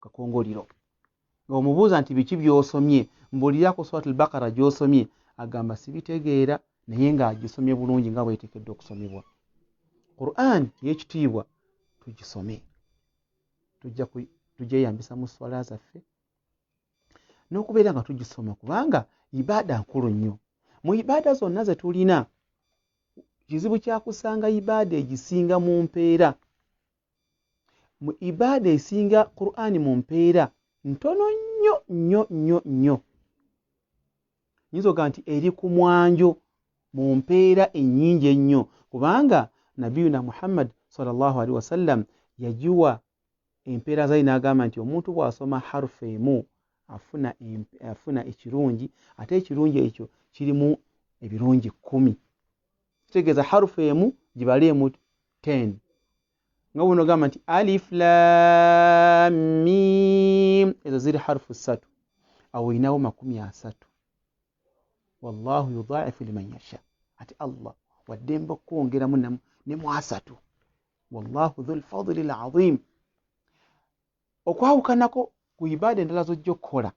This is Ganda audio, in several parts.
Kakongoliro ng'omubuuza nti biki by'osomye, mbuulirako Suratul Bakara gy'osomye, agamba sibitegeera, naye ng'agisomye bulungi nga bweteekeddwa okusomebwa. Qur'an ey'ekitiibwa tugisome, tujja tugyeyambisa mu swala zaffe n'okubeera nga tugisoma, kubanga ibaada nkulu nnyo. Mu ibaada zonna ze tulina, kizibu kyakusanga ibaada egisinga mu mpeera. Mu ibaada esinga Qur'an mu mpeera ntono nnyo nnyo nnyo nnyo. Nyinza okugamba nti eri ku mwanjo mu mpeera ennyingi ennyo, kubanga Nabiyuna Muhammad sallallahu alaihi wasallam yagiwa empeera zayo n'agamba nti omuntu bw'asoma harufu emu afuna ekirungi, ate ekirungi ekyo kirimu ebirungi 10. Kitegeeza harufu emu gibaleemu 10. Nga bw'onoogamba nti alif lam mim, ezo ziri harufu 3, awo olinawo 30. Wallahu yudaa'ifu liman yasha, ate Allah waddembe okwongeramu ne mu 30. Wallahu dhul fadli al-azim. Okwawukanako ku ibaada endala z'ojja okukola,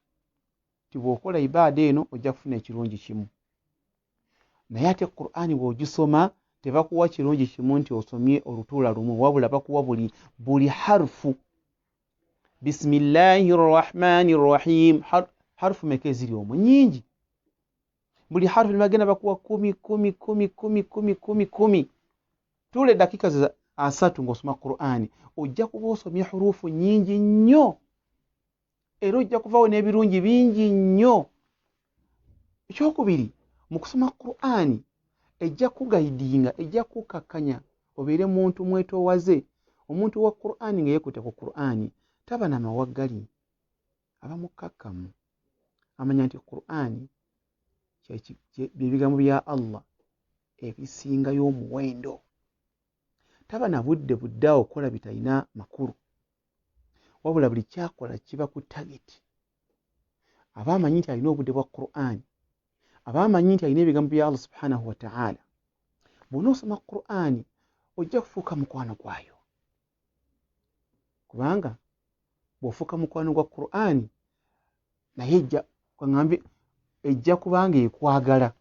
nti bw'okola ibaada eno ojja kufuna ekirungi kimu, naye ate Qur'ani bw'ogisoma tebakuwa kirungi kimu nti osomye olutuula lumu, wabula bakuwa buli harufu. Bismillahi rrahmani rrahim, harufu meka eziri omwo? Nnyingi. Buli harufu nebagenda bakuwa 10 10 10 10 10 10 10. Tuula eddakiika 30 ng'osoma Qur'ani, ojja kuba osomye hurufu nnyingi nnyo, era ojja kuvaawo n'ebirungi bingi nnyo. Ekyokubiri, mu kusoma Qur'ani ejja kugayidinga, ejja kukakkanya obeere muntu mwetoowaze. Omuntu wa Qur'ani nga yeekutte ku Qur'ani taba na mawaggali, aba mukkakkamu, amanya nti Qur'ani bye bigambo bya Allah ebisingayo omuwendo. Taba na budde budde awo okukola bitalina makulu, wabula buli kyakola kiba ku target. Aba amanyi nti alina obudde bwa Qur'ani, aba amanyi nti alina ebigambo bya Allah subhanahu wa ta'ala. Bw'onoosoma Qur'ani ojja kufuuka mukwano gwayo, kubanga bw'ofuuka mukwano gwa Qur'ani naye ejja kubanga ekwagala.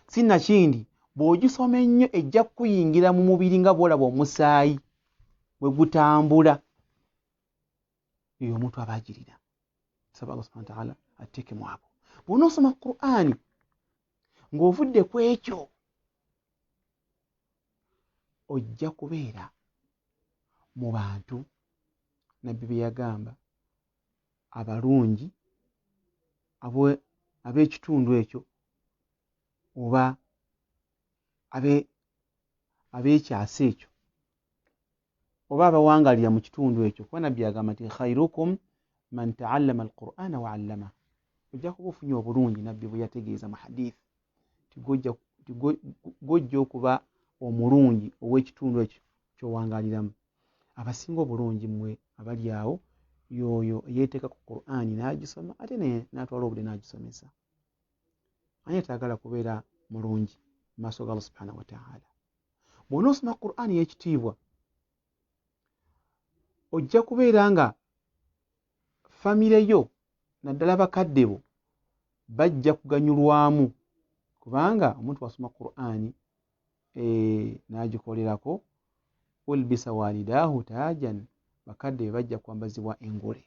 Sinakindi bw'ogisoma ennyo ejja kukuyingira mu mubiri nga bw'olaba omusaayi bwe gutambula. Eyo omuntu aba agirina. Tusaba Allah subhanahu wa ta'ala atteeke mu abo. Bw'onoosoma Qur'ani ng'ovudde ku ekyo, ojja kubeera mu bantu Nabbi bye yagamba abalungi ab'ekitundu ekyo oba ab'ekyasa ekyo oba abawangalira mu kitundu ekyo, kuba Nabbi yagamba nti khairukum man ta'allama al-Qur'ana wa 'allama. Ojja kuba ofunye obulungi Nabbi bwe yategeeza mu hadith nti gw'ojja okuba omulungi ow'ekitundu ekyo ky'owangaliramu. Abasinga obulungi mmwe abali awo y'oyo eyeeteeka ku Qur'ani n'agisoma ate n'atwala obudde n'agisomesa. Ani atayagala kubeera mulungi mu maaso ga Allah subhanahu wa ta'ala? Bw'onoosoma Qur'ani ey'ekitiibwa ojja kubeera nga famire yo naddala bakadde bo bajja kuganyulwamu, kubanga omuntu bw'asoma Qur'ani n'agikolerako, ulbisa walidaahu taajan, bakadde be bajja kwambazibwa engule.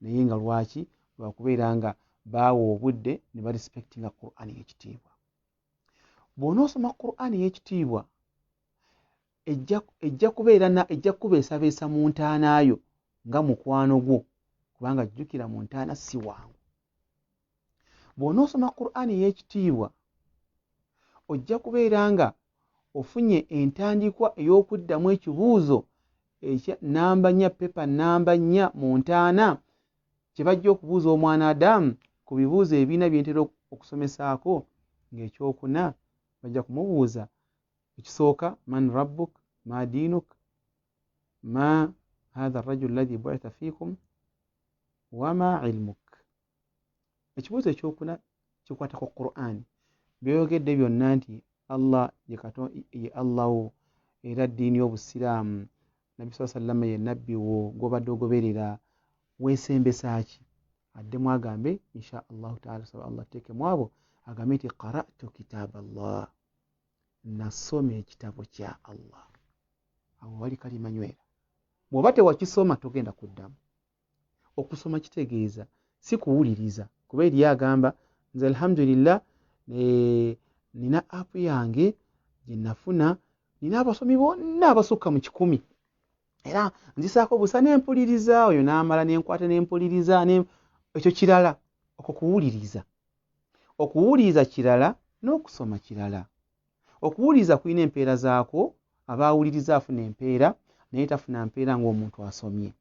Naye nga lwaki? Lwakubeera nga baawa obudde ne barespectinga Qur'ani ey'ekitiibwa. Bw'onoosoma Qur'ani ey'ekitiibwa ejja kubeesabeesa mu ntaana yo nga mukwano gwo, kubanga jjukira mu ntaana si wangu. Bw'onoosoma Qur'ani ey'ekitiibwa ojja kubeera nga ofunye entandikwa ey'okuddamu ekibuuzo ekya namba 4, pepa namba 4 mu ntaana, kye bajja okubuuza omwana Adamu ku bibuuzo ebina bye ntera okusomesaako, ng'ekyokuna bajja kumubuuza ekisooka, man rabbuk, ma dinuk, ma hadha arrajulu alladhi bu'itha fiikum, wa ma ilmuk. Ekibuuzo ekyokuna kikwata ku Qur'ani. By'oyogedde byonna nti Allah ye Allah wo, era ddiini y'Obusiraamu Nabbi saa sallama ye nabbi wo gwobadde ogoberera, weesembesa ki? Addemu agambe insha Allahu taala, saba Allah ateekemu abo, agambe nti qara'tu kitaaba Allah, nasoma ekitabo kya Allah. Awo wali kalimanywera. Bw'oba tewakisoma togenda kuddamu. Okusoma kitegeeza si kuwuliriza, kuba eriyo agamba nze alhamdulillah nina app yange gye nafuna, nina abasomi bonna abasukka mu 100, era nzisaako busa nempuliriza, oyo n'amala nenkwata nempuliriza. Ekyo kirala, okwo kuwuliriza. Okuwuliriza kirala n'okusoma kirala. Okuwuliriza kulina empeera zaakwo, aba awuliriza afuna empeera, naye tafuna mpeera ng'omuntu asomye.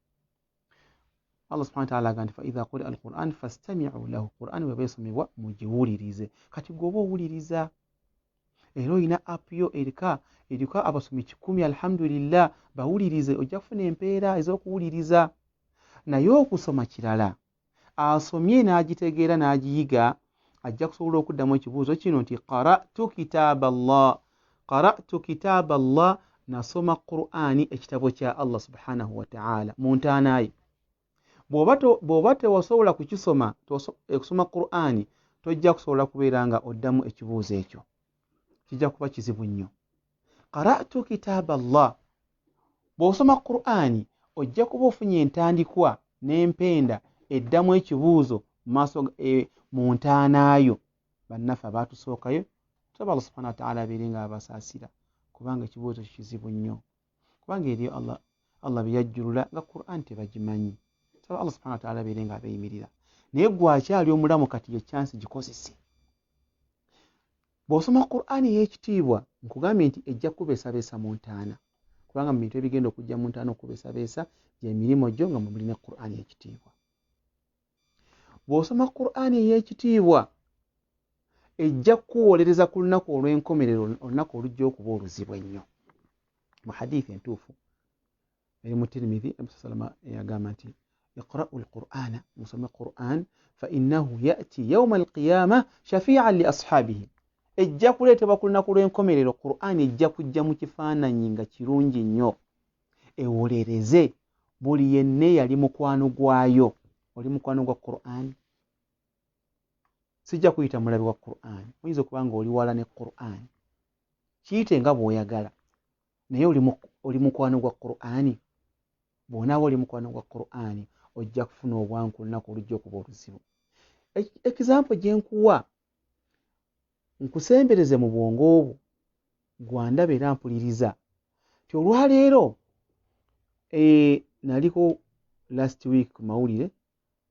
Allah subhanahu wa ta'ala agamba nti fa idha quri'a al-Qur'an fastami'u lahu, Qur'an bw'eba esomebwa mugiwulirize. Kati gwe oba owuliriza era olina app yo eriko abasomi 100, alhamdulillah, bawulirize, ojja kufuna empeera ez'okuwuliriza. Naye okusoma kirala, asomye n'agitegeera n'agiyiga ajja kusobola okuddamu ekibuuzo kino nti qara'tu kitaaba Allah, qara'tu kitaaba Allah, nasoma Qur'ani, ekitabo kya Allah subhanahu wa ta'ala mu ntaana ye. Bw'oba tewasobola kukisoma, okusoma Qur'ani, tojja kusobola kubeera nga oddamu ekibuuzo ekyo, kijja kuba kizibu nnyo. Qara'tu kitaaba Allah, bw'osoma Qur'ani ojja kuba ofunye entandikwa n'empenda eddamu ekibuuzo maaso mu ntaanaayo. Bannaffe abaatusookayo, tusaba Allah subhanahu wa ta'ala abeere nga abasaasira, kubanga ekibuuzo kizibu nnyo, kubanga eriyo Allah bye yajjulula nga Qur'an tebagimanyi. Tusaba Allah subhanahu wa ta'ala abeere nga abeeyimirira. Naye gwe akyali omulamu kati ye chance gikozese. Bw'osoma Qur'an ey'ekitiibwa, nkugambye nti ejja kubeesabeesa mu ntaana, kubanga mu bintu ebigenda okujja mu ntaana okubeesabeesa gy'emirimu gyo nga mwe mulina Qur'an ey'ekitiibwa. Bw'osoma Qur'an ey'ekitiibwa ejja kukuwolereza ku lunaku olw'enkomerero, olunaku olujja okuba oluzibu ennyo. Mu hadithi entuufu eri mu Tirmidhi, Nabi salama yagamba nti iqra'u al-Qur'ana, musome Qur'an, fa innahu ya'ti yawma al-qiyama shafi'an li ashabihi. Ejja kuleetebwa ku lunaku lw'enkomerero, Qur'an ejja kujja mu kifaananyi nga kirungi nnyo, ewolereze buli yenna eyali mukwano gwayo. Oli mukwano gwa Qur'an? Sijja kuyita mulabi wa Qur'an, oyinza okuba nga oli wala ne Qur'an, kiyite nga bw'oyagala, naye oli mukwano gwa Qur'an. Bw'onaaba oli mukwano gwa Qur'an ojja kufuna obwangu ku lunaku olujja okuba oluzibu. Example gye nkuwa nkusembereze mu bwongo obwo, gwandaba era mpuliriza nti olwaleero naliko last week ku mawulire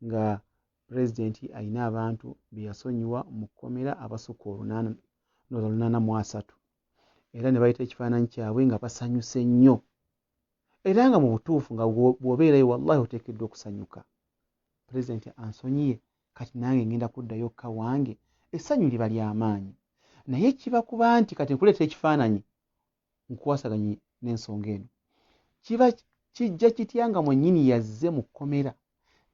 nga pulezidenti alina abantu be yasonyiwa mu kkomera abasukka 883, era ne bayita ekifaananyi kyabwe nga basanyuse nnyo, era nga mu butuufu nga bw'obeerayo wallahi oteekeddwa okusanyuka. Pulezidenti ansonyiye, kati nange ngenda kuddayo kka wange, essanyu liba ly'amaanyi. Naye kiba kuba nti kati nkuleetera ekifaananyi nkukwasaganye n'ensonga eno, kiba kijja kitya nga mwennyini yazze mu kkomera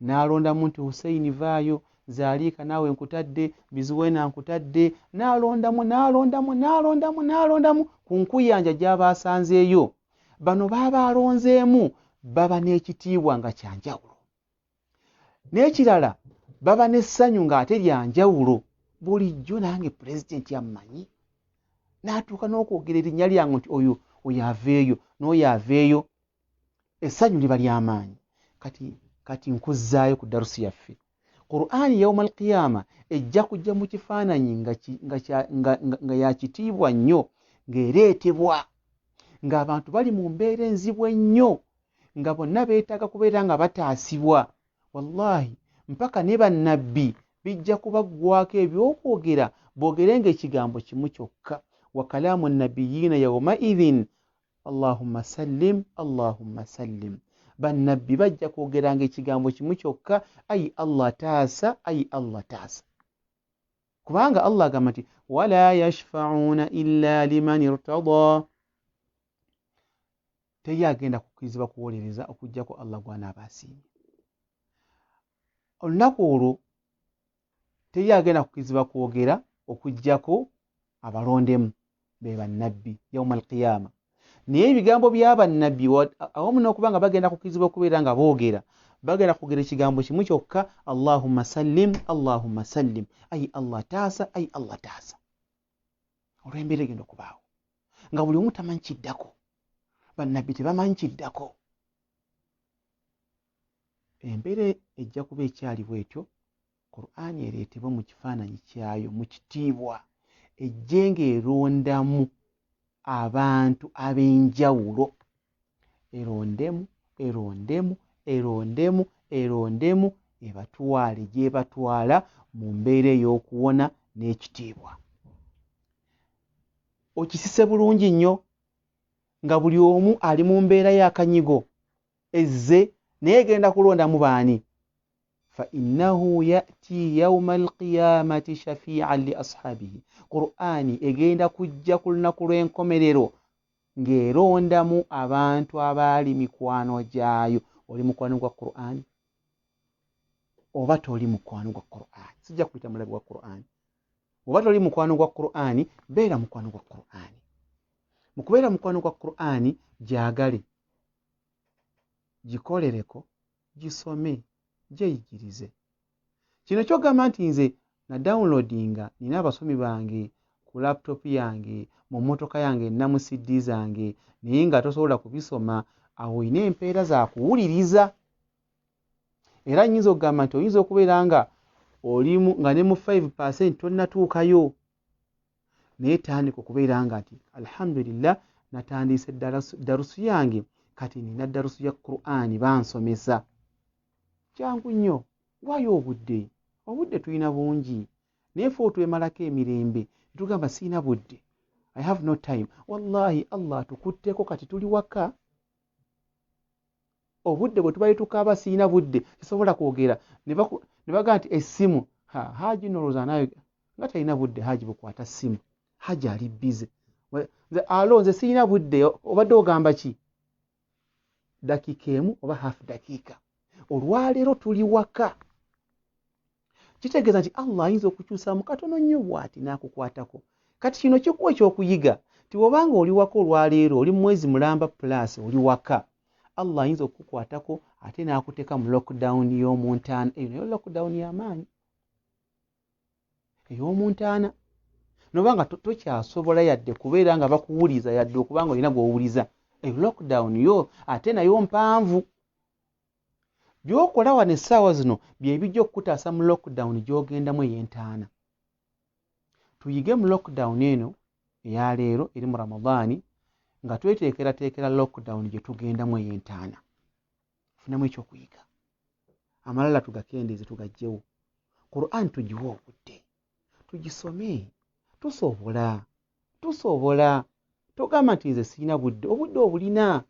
n'alondamu nti Hussein vaayo, Zaliika naawe nkutadde, Biziwena nkutadde, n'alondamu n'alondamu n'alondamu n'alondamu ku nkuyanja gy'aba asanzeeyo. Bano baaba alonzeemu baba n'ekitiibwa nga kyanjawulo, n'ekirala baba n'essanyu ng'ate lyanjawulo. Bulijjo nange pulezidenti ammanyi, n'atuuka n'okwogera erinnya lyange nti oyo oyo aveeyo n'oyo aveeyo, essanyu liba ly'amaanyi. Kati nkuzzaayo ku darusi yaffe. Qur'an yawma al-qiyama ejja kujja mu kifaananyi nga ya kitiibwa nnyo, ng'ereetebwa ng'abantu bali mu mbeera enzibu ennyo, nga bonna beetaaga kubeera nga bataasibwa. Wallahi mpaka ne bannabbi bijja kubaggwako ebyokwogera, boogerenga ekigambo kimu kyokka, wa kalaamu nabiyyiina yawmaidhin Allahumma sallim, Allahumma sallim. Bannabbi bajja kwogeranga ekigambo kimu kyokka, ayi Allah taasa, ayi Allah taasa. Kubanga Allah agamba nti wala yashfa'una illa liman irtada, teri agenda kukkirizibwa kuwolereza okuggyako Allah gw'anaaba asiimye. Olunaku olwo teri agenda kukkirizibwa kwogera okuggyako abalondemu be bannabbi yauma alqiyama. Naye ebigambo by'abannabbi awamu n'okuba nga bagenda kukkirizibwa okubeera nga boogera, bagenda kwogera ekigambo kimu kyokka, Allahumma sallim, Allahumma sallim, ayi Allah taasa, ayi Allah taasa. Olw'embeera egenda okubaawo nga buli omu tamanyi kiddako, bannabbi tebamanyi kiddako. Embeera ejja kuba ekyali bwetyo, Qur'ani ereetebwe mu kifaananyi kyayo mu kitiibwa, ejje ng'erondamu abantu ab'enjawulo, erondemu, erondemu, erondemu, erondemu, ebatwale gy'ebatwala mu mbeera ey'okuwona n'ekitiibwa. Okisise bulungi nnyo nga buli omu ali mu mbeera y'akanyigo ezze, naye egenda kulondamu baani? Fa innahu ya'ti yawma alqiyamati shafi'an li ashabihi. Qur'ani egenda kujja ku lunaku lw'enkomerero ng'erondamu abantu abaali mikwano gyayo. Oli mukwano gwa Qur'ani oba toli mukwano gwa Qur'ani? Sijja kuyita mulabi wa Qur'ani. Oba toli mukwano gwa Qur'ani, beera mukwano gwa Qur'ani. Mu kubeera mukwano gwa Qur'ani, gyagale, gikolereko, gisome, gyeyigirize. Kino kyogamba nti nze na downloadinga, nina abasomi bange ku laptop yange, mu mmotoka yange, nina mu CD zange, naye nga tosobola kubisoma, awo olina empeera za kuwuliriza. Era nnyinza okugamba nti oyinza okubeera nga olimu nga ne mu 5% tonnatuukayo, naye tandika okubeera nga nti alhamdulillah natandise darusu yange, kati nina darusu ya Qur'ani bansomesa. Kyangu nnyo, waayo obudde, obudde tulina bungi, naye ffe otwemalako emirembe tugamba sirina budde, I have no time. Wallahi Allah atukutteko, kati tuli waka. Obudde bwe tubali tukaaba sirina budde, sisobola kwogera, ne bagamba nti essimu, Haji nolowooza naye nga talina budde, Haji bukwata ssimu, Haji ali busy. Nze alo nze sirina budde, obadde ogamba ki? Dakiika emu oba half dakiika. Olwaleero tuli waka. Kitegeeza nti Allah ayinza okukyusaamu katono nnyo bw'ati n'akukwatako. Kati kino kikuwa ekyokuyiga nti bw'obanga oli waka olwaleero, oli mwezi mulamba plus oli waka, Allah ayinza okukukwatako ate n'akuteeka mu lockdown y'omuntaana. Eyo nayo lockdown y'amaanyi ey'omuntaana, noba nga tokyasobola yadde kubeera nga bakuwuliza, yadde okuba nga olina gw'owuliza. Eyo lockdown yo ate nayo mpanvu. By'okola wano essaawa zino bye bijja okukutaasa mu lockdown gy'ogendamu ey'entaana. Tuyige mu lockdown eno eya leero eri mu Ramadaani nga tweteekerateekera lockdown gye tugendamu ey'entaana. Funamu ekyokuyiga, amalala tugakendeeze tugaggyewo, Qur'an tugiwe obudde tugisome. Tusobola, tusobola. Togamba nti nze sirina budde, obudde obulina,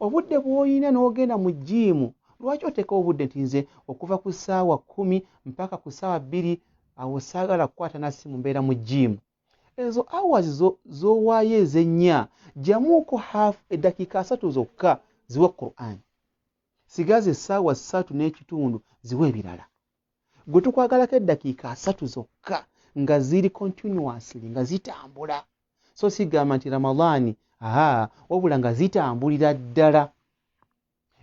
obudde bw'olina n'ogenda mu jjiimu. Lwaki oteeka obudde nti nze okuva ku ssaawa 10 mpaka ku ssaawa 2 awo saagala kukwata na ssimu, mbeera mu jjiimu? Ezo hours z'owaayo ez'ennya, ggyamuuko half, eddakiika 30 zokka ziwe Qur'an, sigaza essaawa 3.5 ziwe ebirala. Gwe tukwagalako eddakiika 30 zokka nga ziri continuously, nga zitambula, so sigamba nti Ramadaani, aha, wabula nga zitambulira ddala,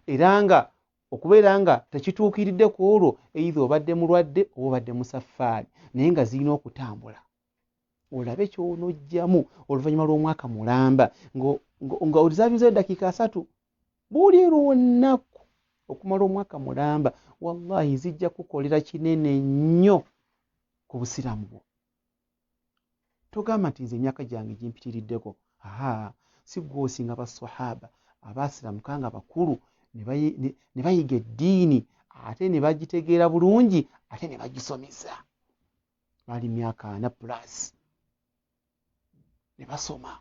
era nga okubeera nga tekituukiridde ku olwo, either obadde mulwadde oba obadde musafaari, naye nga zirina okutambula. Olabe ky'onoggyamu oluvannyuma lw'omwaka mulamba nga ozaabiza eddakiika 30 buli lunaku okumala omwaka mulamba. Wallahi zijja kukolera kinene nnyo ku busiraamu bwo. Togamba nti nze emyaka gyange gimpitiriddeko, aha, si ggwe osinga basahaba abaasiramuka nga bakulu ne bayiga eddiini ate ne bagitegeera bulungi ate ne bagisomesa. Baali myaka 40 plus ne basoma,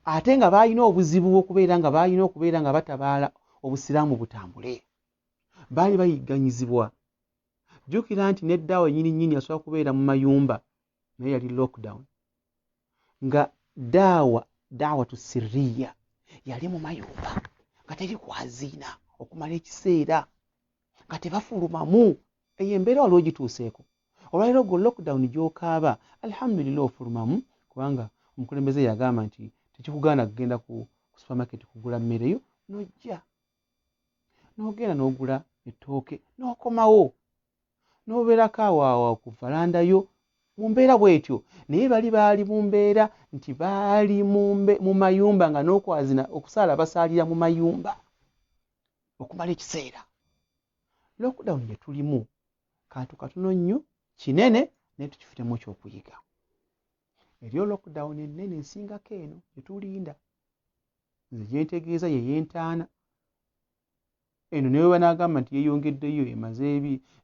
ate nga baalina obuzibu bw'okubeera nga baalina okubeera nga batabaala obusiraamu butambule. Baali bayigganyizibwa. Jjukira nti n'eddaawa ennyini nnyini yasobola kubeera mu mayumba, naye yali lockdown, nga daawa daawatu sirriya yali mu mayumba nga teri kwaziina okumala ekiseera nga tebafulumamu. Eyo embeera wali ogituuseeko. Olwaleero gwe lockdown gy'okaaba, alhamdulillah ofulumamu kubanga Omukulembeze yagamba nti tekikugaana kugenda ku supermarket kugula mmere yo, n'ojja n'ogenda n'ogula ettooke n'okomawo n'obeerako awo ku valanda yo mu mbeera bw'etyo. Naye bali baali mu mbeera nti baali mu mayumba nga n'okwazina okusaala basaalira mu mayumba okumala ekiseera. Lockdown gye tulimu kantu katono nnyo kinene, naye tukifunemu ekyokuyiga. Eriyo lockdown ennene ensingako eno gye tulinda, nze gye ntegeeza ye y'entaana eno. Naye banaagamba nti yeeyongeddeyo emaze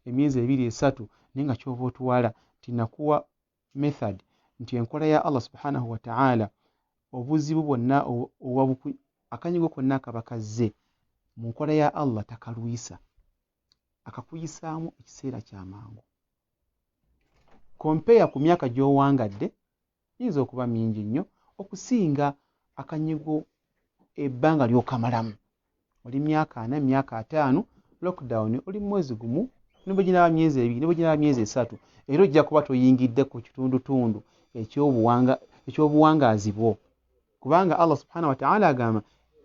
emyezi 2 3, naye nga ky'oba otwala nti nakuwa method nti enkola ya Allah subhanahu wa ta'ala, obuzibu bwonna akanyigo konna akaba kazze mu nkola ya Allah takalwisa, akakuyisaamu ekiseera kyamangu. Kompeya ku myaka gy'owangadde giyinza okuba mingi nnyo okusinga akanyigo ebbanga ly'okamalamu. Oli myaka 4, myaka 5, lockdown oli mwezi gumu, ne bwe ginaaba myezi 2, ne bwe ginaaba myezi 3, era ojja kuba toyingidde ku kitundutundu ekyobuwangaazi bwo. Kubanga Allah subhanahu wa ta'ala agamba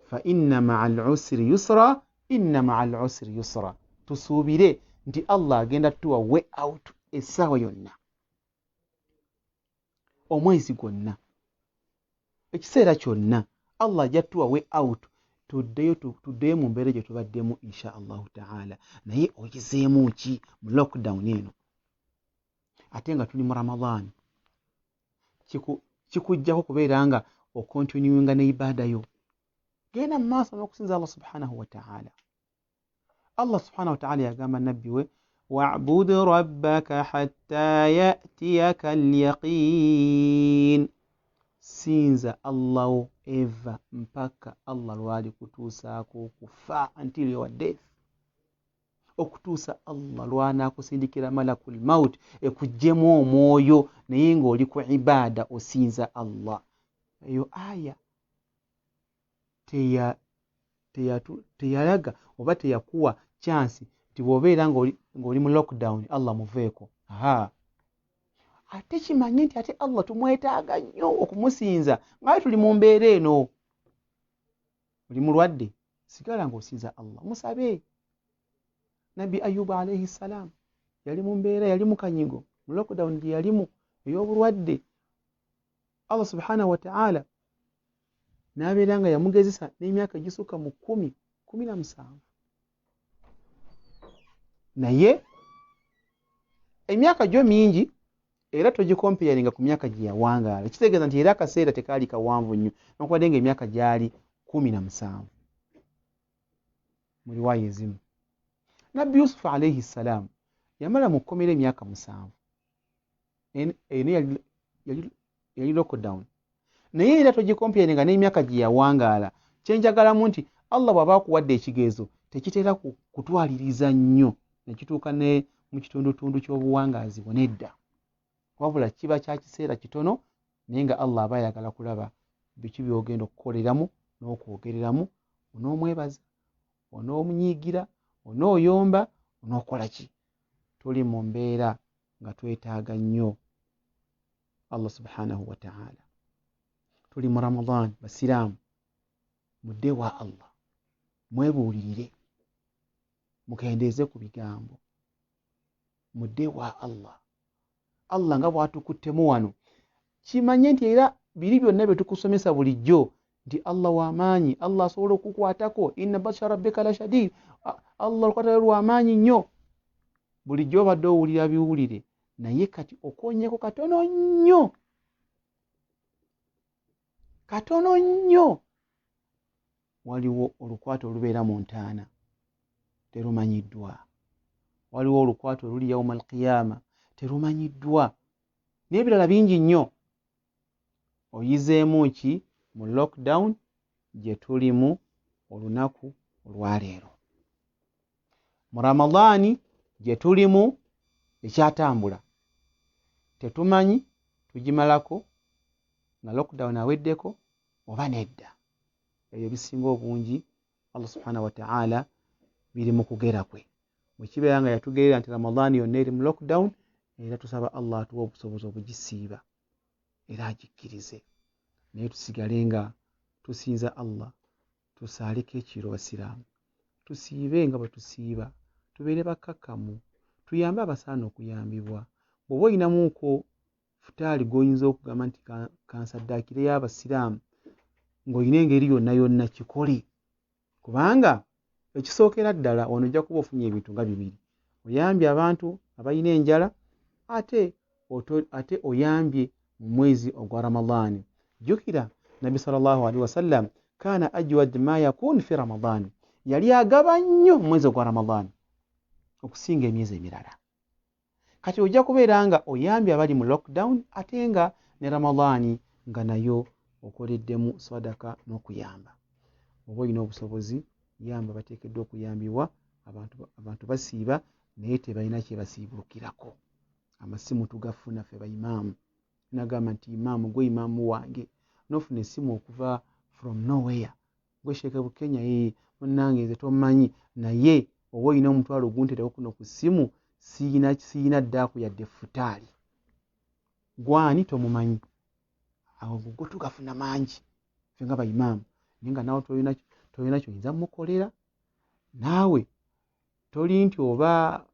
fa inna ma'al usri yusra, inna ma'al usri yusra. Tusuubire nti Allah agenda tuwa way out essaawa yonna, omwezi gwonna, ekiseera kyonna Allah ajja tuwa way out, tuddeyo mu mbeera gye tubaddemu insha Allahu ta'ala. Naye oyizeemu ki mu lockdown eno ate nga tuli mu Ramadan? Kikujjako kubeera nga okontinuinga ne ibaada yo. Genda mu maaso n'okusinza Allah subhanahu wa ta'ala. Allah subhanahu wa ta'ala yagamba nabbi we wa'bud rabbaka hatta ya'tiyaka al-yaqin, sinza Allah eva mpaka Allah lwali kutuusaako okufa, until your death, okutuusa Allah lw'anaakusindikira malakul maut ekuggyemu omwoyo, naye ng'oli ku ibaada osinza Allah. Eyo aya teyalaga oba teyakuwa chance nti bw'obeera ng'oli mu lockdown Allah muveeko. Aha, ate kimanye nti ate Allah tumwetaaga nnyo okumusinza nga tuli mu mbeera eno. Oli mulwadde, sigala ng'osinza Allah, musabe. Nabbi Ayubu alayhi salam yali mu mbeera, yali mu kanyigo mu lockdown gye yalimu ey'obulwadde. Allah subhanahu wa ta'ala n'abeera nga yamugezesa n'emyaka egisukka mu 10, 17. Naye emyaka gyo mingi era togikompeyaringa ku myaka gye yawangaala. Kitegeeza nti era akaseera tekaali kawanvu nnyo, newankubadde ng'emyaka gyali 17 mu riwaaya ezimu. Nabbi Yusufu alayhi salam yamala mu kkomera emyaka 7. Eno yali lockdown, naye era togikompeyaringa n'emyaka gye yawangaala. Kyenjagalamu nti Allah bw'aba akuwadde ekigezo tekitera kutwaliriza nnyo ne kituuka ne mu kitundutundu ky'obuwangaazi bwo, nedda, wabula kiba kya kiseera kitono, naye nga Allah aba ayagala kulaba biki by'ogenda okukoleramu n'okwogereramu. Onoomwebaza, onoomunyiigira, onooyomba, onookola ki? Tuli mu mbeera nga twetaaga nnyo Allah subhanahu wa ta'ala. Tuli mu Ramadan, basiraamu mudde wa Allah, mwebuulirire, mukendeeze ku bigambo, mudde wa Allah. Allah nga bw'atukuttemu wano, kimanye nti era biri byonna bye tukusomesa bulijjo nti Allah w'amaanyi, Allah asobola okukukwatako, inna batsha rabbika la shadid, Allah olukwata lwe lw'amaanyi nnyo. Bulijjo obadde owulira biwulire, naye kati okoonyeko katono nnyo, katono nnyo. Waliwo olukwata olubeera mu ntaana terumanyiddwa, waliwo olukwata oluli yauma alqiyama terumanyiddwa, n'ebirala bingi nnyo. Oyizeemu ki mu lockdown gye tulimu olunaku olwaleero? Mu Ramadaani gye tulimu ekyatambula tetumanyi tugimalako nga lockdown aweddeko oba nedda. Ebyo bisinga obungi Allah subhanahu wa ta'ala biri mu kugera kwe. Bwe kibeera nga yatugerera nti Ramadaani yonna eri mu lockdown, era tusaba Allah atuwe obusobozi obugisiiba era agikkirize. Naye tusigale nga tusinza Allah, tusaaleko ekiro basiraamu, tusiibe nga bwe tusiiba, tubeere bakkakkamu, tuyambe abasaana okuyambibwa. Bw'oba olinamuuko futaali gw'oyinza okugamba nti kansaddaakireyo abasiraamu, ng'olina engeri yonna yonna kikole, kubanga ekisookera ddala wano ojja kuba ofunye ebintu nga bibiri: oyambye abantu abalina enjala, ate oyambye mu mwezi ogwa Ramadaani. Jjukira Nabbi sallallahu alaihi wasallam kaana ajwad ma yakun fi Ramadaani, yali agaba nnyo mu mwezi ogwa Ramadaani okusinga emyezi emirala. Kati ojja kubeera nga oyambye abali mu lockdown, ate nga ne Ramadaani nga nayo okoleddemu sadaka n'okuyamba. Oba olina obusobozi, yamba bateekeddwa okuyambibwa. Abantu basiiba naye tebalina kye basiibulukirako. Amasimu tugafuna ffe bayimaamu, nagamba nti imaamu gwe imaamu wange, nofuna essimu okuva from nowhere, gwe Sheikh Bukenya, ye munnange nze tommanyi, naye oba olina omutwalo guntereko kuno ku ssimu, siyina ddaaku yadde futaali, gwani tomumanyi. Awo go tugafuna mangi ffe nga bayimaamu, naye nga naawe tolina kyoyinza mukolera. Naawe toli nti oba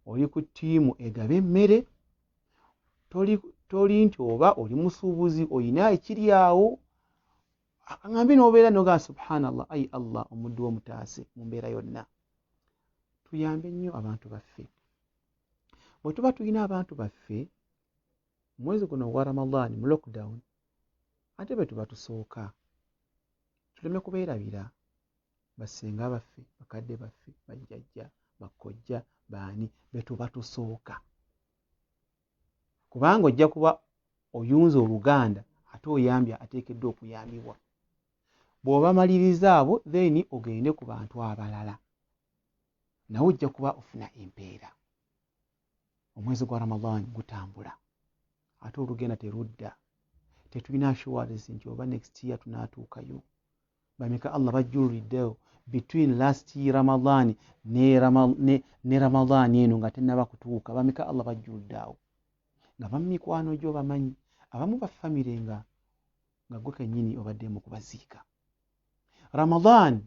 oli ku ttiimu egaba emmere, toli nti oba oli musuubuzi olina ekiri awo, akaŋŋambe n'obeera n'ogamba subhanallah, ayi Allah omuddu w'omutaase mu mbeera yonna. Tuyambe nnyo abantu baffe. Bwe tuba tulina abantu baffe mwezi guno ogwa Ramadaani mu lockdown, ate bwe tuba tusooka tuleme kubeerabira basenga baffe, bakadde baffe, bajjajja, bakojja, baani be tuba tusooka, kubanga ojja kuba oyunza oluganda ate oyambye ateekeddwa okuyambibwa. Bw'obamaliriza abo, then ogende ku bantu abalala, nawe ojja kuba ofuna empeera. Omwezi gwa Ramadaani gutambula ate olugenda terudda. Tetulina assurance nti oba next year tunaatuukayo. Bameka Allah bajjululiddeyo between last year Ramadan ne Ramadan eno nga tennaba kutuuka. Bameka Allah bajjuludde awo nga bamikwano gyo bamanyi, abamu ba famire nga gwe kennyini obadde mu kubaziika. Ramadan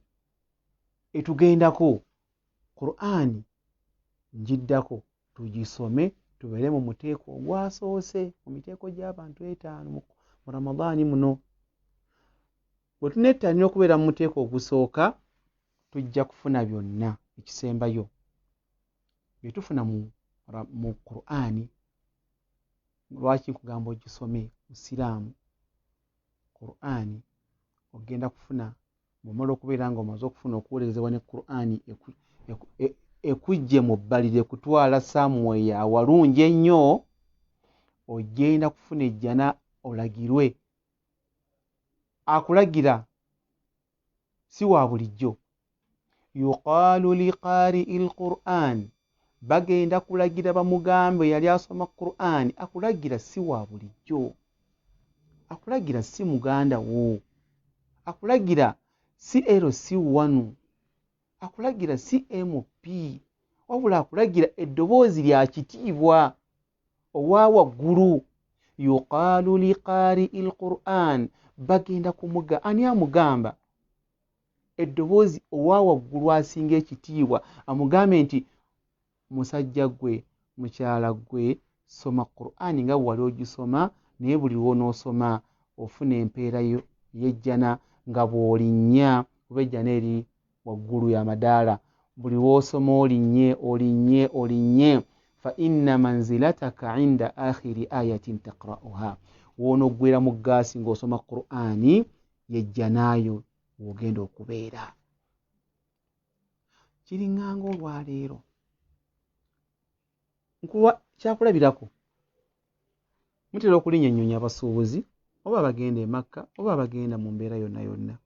etugendako, Qur'an ngiddako tugisome, tubeere mu muteeko ogwasoose mu miteeko gy'abantu 5 mu Ramadan muno. Bwe tunettanira okubeera mu muteeko ogusooka, tujja kufuna byonna ekisembayo bye tufuna mu Qur'an. Lwaki nkugamba ogisome musiraamu? Qur'an ogenda kufuna bw'omala okubeera nga omaze okufuna okuwolerezebwa ne Qur'an ekujje mu bbalire ekutwala somewhere awalungi ennyo, ogenda kufuna ejjana olagirwe. Akulagira si wa bulijjo. Yuqaalu liqaari'i l-Qur'an, bagenda kulagira bamugambe yali asoma Qur'an. Akulagira si wa bulijjo, akulagira si muganda wo, akulagira si LC1, akulagira si MP, wabula akulagira eddoboozi lya kitiibwa owa waggulu. Yuqaalu liqaari'i l-Qur'an, bagenda kumuga ani amugamba eddoboozi owa waggulu asinga ekitiibwa, amugambe nti musajja gwe, mukyala gwe, soma Qur'an nga bwe wali ogisoma, naye buli lw'onoosoma ofuna empeera yo ey'ejjana nga bw'olinnya, kuba ejjana eri waggulu y'amadaala. Buli lw'osoma olinnye, olinnye, olinnye. Fa inna manzilataka inda akhiri ayatin taqra'uha, w'onoggwera mu ggaasi ng'osoma Qur'ani y'ejjanaayo w'ogenda okubeera. Kiringanga olwaleero nkuwa kyakulabirako, mutera okulinnya ennyonyi abasuubuzi oba abagenda e Makka oba abagenda mu mbeera yonna yonna.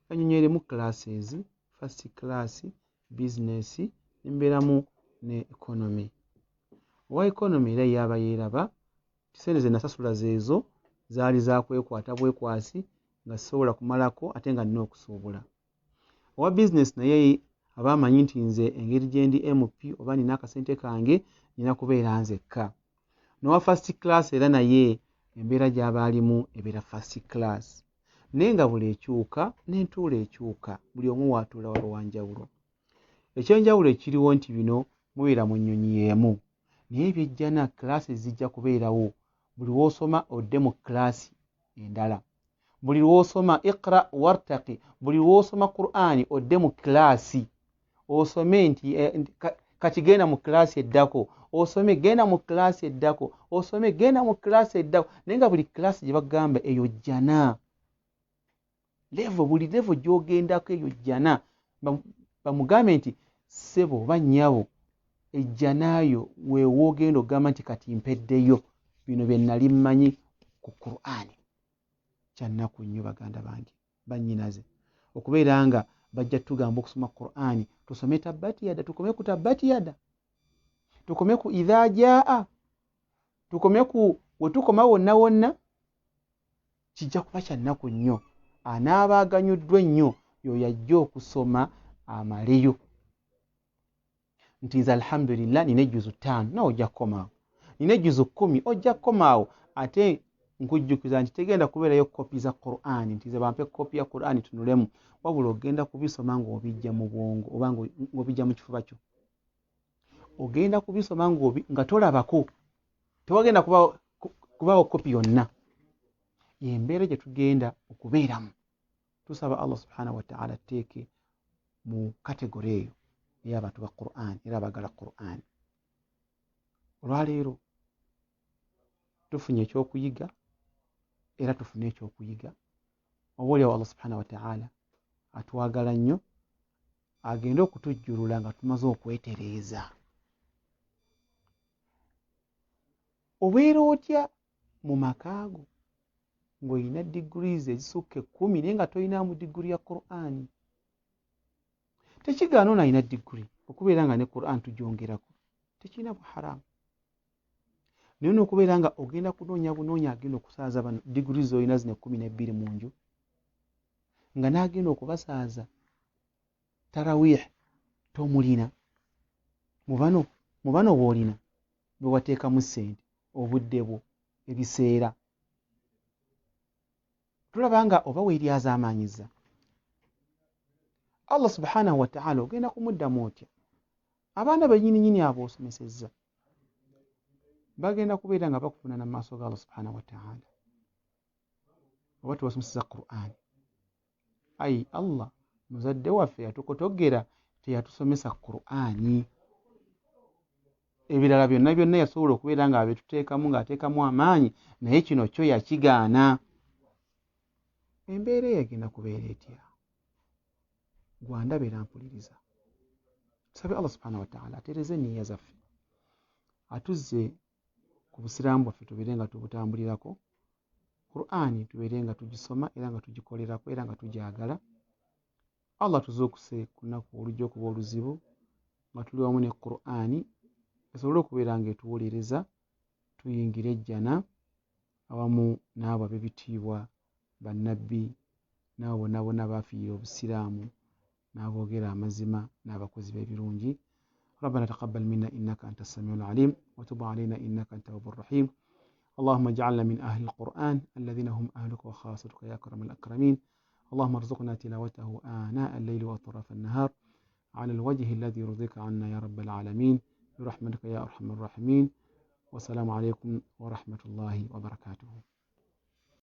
Ennyonyi erimu classes, first class, business, nembeeramu ne economy. Owa economy era ye aba yeeraba ssente ze nasasula zeezo zaali za kwekwata bwekwasi nga sisobola kumalako ate nga nnina okusuubula. Owa business naye aba amanyi nti nze engeri gye ndi MP oba nina akasente kange nina kubeera nzekka. N'owa first class era naye Embeera gy'aba alimu ebeera first class, naye nga buli ekyuka n'entuula ekyuka, buli omu waatuula waba wanjawulo. Ekyenjawulo ekiriwo nti bino mubeera mu nnyonyi y'emu, naye ebyejjana kilaasi zijja kubeerawo. Buli lw'osoma odde mu kilaasi endala, buli lw'osoma iqra wartaqi, buli lw'osoma Qur'ani odde mu kilaasi osome nti kati genda mu kilaasi eddako, osome genda mu kilaasi eddako, osome genda mu kilaasi eddako, naye nga buli kilaasi gye bagamba eyo jjana level, buli level gy'ogendako eyo jjana. Bamugambe nti ssebo oba nnyabo, ejjanaayo weewoogenda okugamba nti kati mpeddeyo bino bye nali mmanyi ku Qur'ani. Kyannaku nnyo baganda bange bannyinaze okubeera nga bajja tugamba okusoma Qur'ani, tusome tabbati yada, tukome ku tabbati yada, tukome ku idha jaa, tukome ku wetukoma wonna wonna. Kijja kuba kyannaku nnyo. Anaaba aganyuddwa ennyo y'oyo ajja okusoma amaleyo nti nze alhamdulillah nina ejjuzu 5, nawe ojja kukomaawo, nina ejjuzu 10, ojja kukomaawo. Ate nkujjukiza nti tegenda kubeerayo kopi za Qur'ani nti nze bampe kopi ya Qur'ani tunulemu, wabula ogenda kubisoma ng'obijja mu bwongo oba ng'obijja mu kifuba kyo. Ogenda kubisoma nga tolabako, tewagenda kubaawo kopi yonna. Y'embeera gye tugenda okubeeramu. Tusaba Allah subhanahu wa ta'ala atteeke mu kategori eyo ey'abantu ba Qur'an era abaagala Qur'an. Olwaleero tufunye ekyokuyiga era tufune ekyokuyiga. Oba oliawo Allah subhanahu wa ta'ala atwagala nnyo, agende okutujjulula nga tumaze okwetereeza. Obeera otya mu maka go ng'olina degrees ezisukka 10 naye nga tolinamu degree ya Qur'an? Tekigaana ono alina degree okubeera nga ne Qur'an tugyongerako, tekirina buharamu. Naye n'okubeera nga ogenda kunoonya bunoonya agenda okusaaza bano degree z'olina zino 12 mu nju, nga n'agenda okubasaaza tarawih tomulina. Mu bano b'olina be wateekamu ssente, obudde bwo, ebiseera, tulaba nga oba weeryazaamaanyiza. Allah subhanahu wa ta'ala ogenda kumuddamu otya? Abaana bennyininyini abo osomesezza bagenda kubeera nga bakuvunaana mu maaso ga Allah subhanahu wa ta'ala, oba tewasomesezza Qur'an. Ayi Allah, muzadde waffe yatukotogera, teyatusomesa Qur'ani. Ebirala byonna byonna yasobola okubeera nga abituteekamu ng'ateekamu amaanyi, naye kino kyo yakigaana. Embeera eyo egenda kubeera etya? Gwandaba era mpuliriza. Tusabe Allah subhanahu wa ta'ala atereeze enniya zaffe, atuzze ku busiraamu bwaffe tubeere nga tubutambulirako, Qur'ani tubeere nga tugisoma era nga tugikolerako era nga tugyagala. Allah tuzuukuse ku lunaku olujja okuba oluzibu nga tuli wamu ne Qur'ani, esobole okubeera nga etuwolereza tuyingire ejjana awamu n'abo ab'ebitiibwa bannabbi n'abo bonna bonna abaafiirira obusiraamu n'aboogera amazima n'abakozi b'ebirungi. ربنا تقبل منا إنك أنت السميع العليم وتب علينا إنك أنت التواب الرحيم. اللهم اجعلنا من أهل القرآن الذين هم أهلك وخاصتك يا أكرم الأكرمين. اللهم ارزقنا تلاوته آناء الليل وأطراف النهار على الوجه الذي يرضيك عنا يا رب العالمين برحمتك يا أرحم الراحمين. والسلام عليكم ورحمة الله وبركاته.